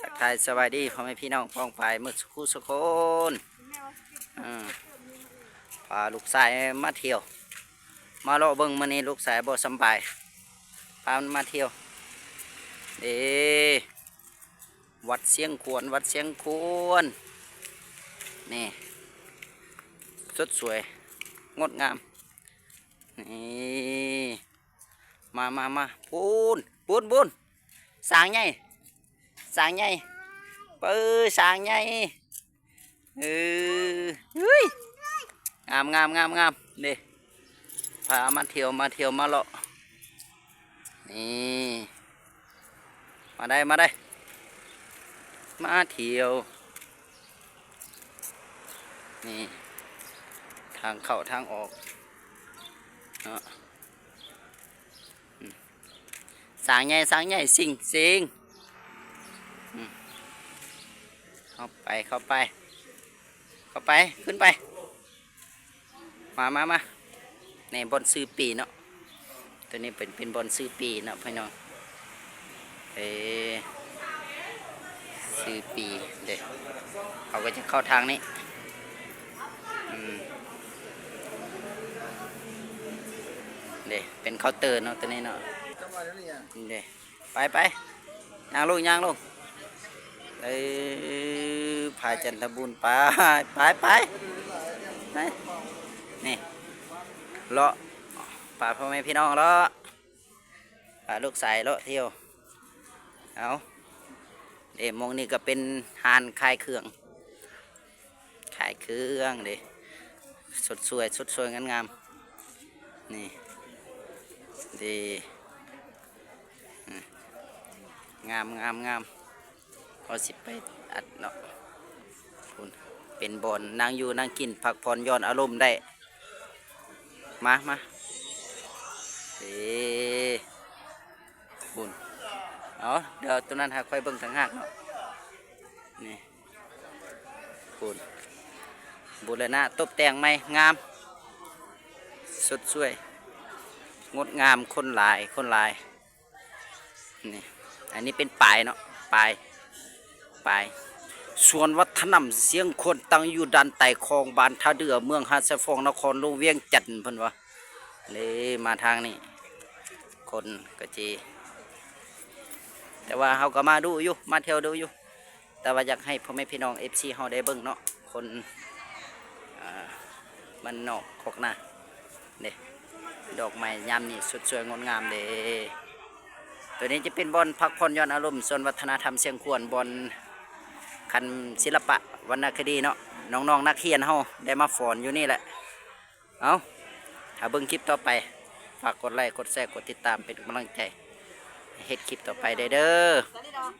ທັກທາຍສະບາຍດີພໍ່ແມ່ພີ່ນ້ອງປ້ອງປາຍໝົດສູ່ຄູ່ສູ່ຄົນ. ເອີ ພາລູກຊາຍມາທ່ຽວ ມາເລາະເບິ່ງ. ມື້ນີ້ລູກຊາຍບໍ່ສຳບາຍ ພາມັນມາທ່ຽວ. ເດ້ ວັດຊຽງຂວນ ວັດຊຽງຂວນ ນີ້ ສົດສວຍງົດງາມ. ນີ້ ມາ ມາ ມາ ພຸ້ນ ພຸ້ນ ພຸ້ນ ຊ້າງໃຫຍ່ ຊ້າງໃຫຍ່ ເປີ ຊ້າງໃຫຍ່. ເອີ ເຮີ້ຍ ງາມ ງາມ ງາມ ງາມ ເດ້ ພາມາທ່ຽວ ມາທ່ຽວ ມາເລາະ. ນີ້ ມາໄດ້ ມາໄດ້ ມາທ່ຽວ. ນີ້ ທາງເຂົ້າທາງອອກເນາະ. ອືມ ຊ້າງໃຫຍ່ ຊ້າງໃຫຍ່ ຊິງ ຊິງ. ອືມ ເຂົ້າໄປ ເຂົ້າໄປ ເຂົ້າໄປ ຂຶ້ນໄປ. ມາ ມາ ມາ ນີ້ບ່ອນຊື້ປີ້ເນາະ. ໂຕນີ້ເປັນ ເປັນບ່ອນຊື້ປີ້ເນາະພີ່ນ້ອງ. ເອີ ຊື້ປີ້ເດ້ ເຮົາກໍຈະເຂົ້າທາງນີ້. ອືມ ເດ້ ເປັນເຄົາເຕີເນາະ ໂຕນີ້ເນາະ. ເດ້ ໄປ ໄປ ຍ່າງລົງ ຍ່າງລົງ. ເອີ ພາຈັນທະບຸນ ໄປ ໄປ ໄປ ໄປ. ນີ້ ເລາະ ພາພໍ່ແມ່ພີ່ນ້ອງເລາະ ພາລູກຊາຍເລາະທ່ຽວ. ເອົາ ເດ້ ໝ່ອງນີ້ກໍເປັນຮ້ານຂາຍເຄື່ອງ ຂາຍເຄື່ອງເດ້ ສົດສວຍ ສົດສວຍງາມໆ. ນີ້ເດ້ ອືມ ງາມ ງາມ ງາມ. ເຮົາຊິໄປອັດເນາະ. ພຸ້ນ ເປັນບ່ອນນັ່ງຢູ່ນັ່ງກິນ ພັກຜ່ອນຢ່ອນອາລົມໄດ້. ມາ ມາ ເດ້ ພຸ້ນ. ເອົາ ດຽວໂຕນັ້ນຫາຂ້ອຍເບິ່ງຕ່າງຫາກເນາະ. ນີ້ ພຸ້ນ ບູລະນະຕົບແຕ່ງໃໝ່ ງາມ ສົດສວຍ ງົດງາມ. ຄົນຫຼາຍ ຄົນຫຼາຍ. ນີ້ ອັນນີ້ເປັນປາຍເນາະ ປາຍ ປາຍ ສວນວັດທະນຳຊຽງຂວນ ຕັ້ງຢູ່ດ້ານໃຕ້ຂອງບ້ານທ່າເດື່ອ ເມືອງຫາດຊາຍຟອງ ນະຄອນຫຼວງວຽງຈັນ ເພິ່ນວ່າ. ເລີຍມາທາງນີ້ ຄົນກໍຊິ ແຕ່ວ່າເຮົາກໍມາດຸຢູ່ ມາທ່ຽວດຸຢູ່. ແຕ່ວ່າຢາກໃຫ້ພໍ່ແມ່ພີ່ນ້ອງ ເອັຟຊີ ເຮົາໄດ້ເບິ່ງເນາະ ຄົນ ອ່າ ບ້ານນອກຄອກນາເດ້ ດອກໄມ້ຍາມນີ້ສົດສວຍງົດງາມເດ້. ໂຕນີ້ຈະເປັນບ່ອນພັກຜ່ອນຢ່ອນອາລົມ ສວນວັດທະນະທຳຊຽງຂວນ ບ່ອນຄັນສິລະປະວັນນະຄະດີເນາະ ນ້ອງໆນັກຮຽນເຮົາໄດ້ມາຟ້ອນຢູ່ນີ້ແຫຼະ. ເອົາ ຖ້າເບິ່ງຄລິບຕໍ່ໄປ ຝາກກົດໄລ ກົດແຊ ກົດຕິດຕາມ ເປັນກຳລັງໃຈໃຫ້ເຮັດຄລິບຕໍ່ໄປໄດ້ເດີ້.